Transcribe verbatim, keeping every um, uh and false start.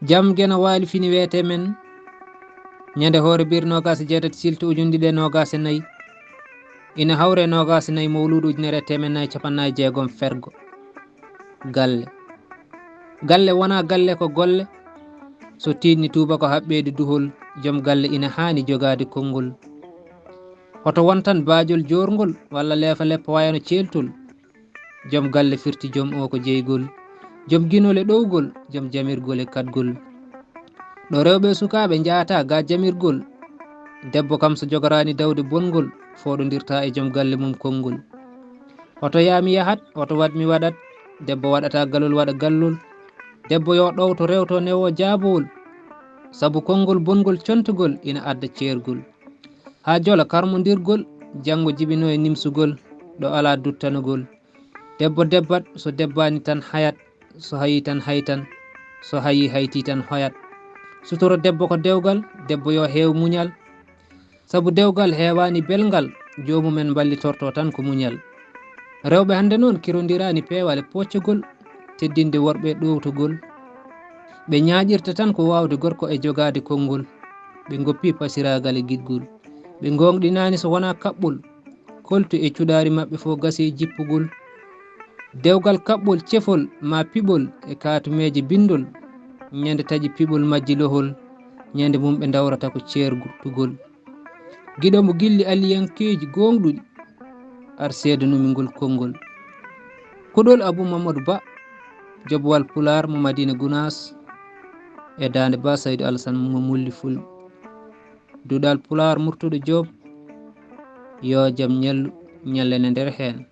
Jam geno waali fini weete men. Ñande hoore bir noogaas e jeetati silto ujunɗiɗi e noogaas e nayi. Ina hawre noogaas e nayi mawluudu ujunere e teemen nayi capannayi jeegom fergo. Galle. Galle wonaa galle ko golle. So tiiɗni tuuba ko haɓɓeede duhol, jom galle ina haani jogaade konngol. Hoto won tan baajol joorngol walla leefa leppa wayano ceeltol. Jom galle firti jom o ko jeygol. Jom ginol e ɗowgol, jom jamirgol e kaɗgol. Ɗo rewɓe e sukaaɓe njahata ga jamirgol. Debbo kam so jogoraani dawde bongol, fooɗondirta e jom galle mum konngol. Hoto yaa mi yahat, hoto waɗ mi waɗat. Debbo waɗata galol waɗa gallol. Debbo yo ɗowto rewto newo jaabowol. Sabu konngol bongol contugol ina adda ceergol. Haa jola karmondirgol, janngo jibino e nimsugol, ɗo alaa duttanugol. Debbo debbat, so debbaani tan hayat, so hayi tan haytan, so hayi hayti tan hoyat. Sutoro debbo ko dewgal, debbo yo heew muñal. Sabu dewgal heewaani belngal, joomumen mballitorto tan ko muñal. Rewɓe hannde noon kirondiraani peewal e poccagol, teddinde worɓe ɗowtagol. Ɓe ñaaƴirta tan ko waawde gorko e jogaade konngol. Ɓe ngoppi pasiraagal e giɗgol. Ɓe ngoongɗinaani so wonaa kaɓɓol. Koltu e cuɗaari maɓɓe fof gasi e jippugol. Dewgal kaɓɓol cefol ma piɓol e kaatumeeje binndol. Ñande taƴi piɓol majji lohol. Ñande mum ɓe ndawrata ko ceertugol. Giɗo mo gilli alliyankeeji goongɗuɗi. Ar seedanumi ngol konngol. Kuɗol Abou Mamadou Ba, jobowal Pulaar mo Madina Gunaas, e daande Ba Saydu Alasan mo Mulli Fulɓe. Duɗal Pulaar Murtuɗo Joob, yo jam ñallu, ñallene nder heen.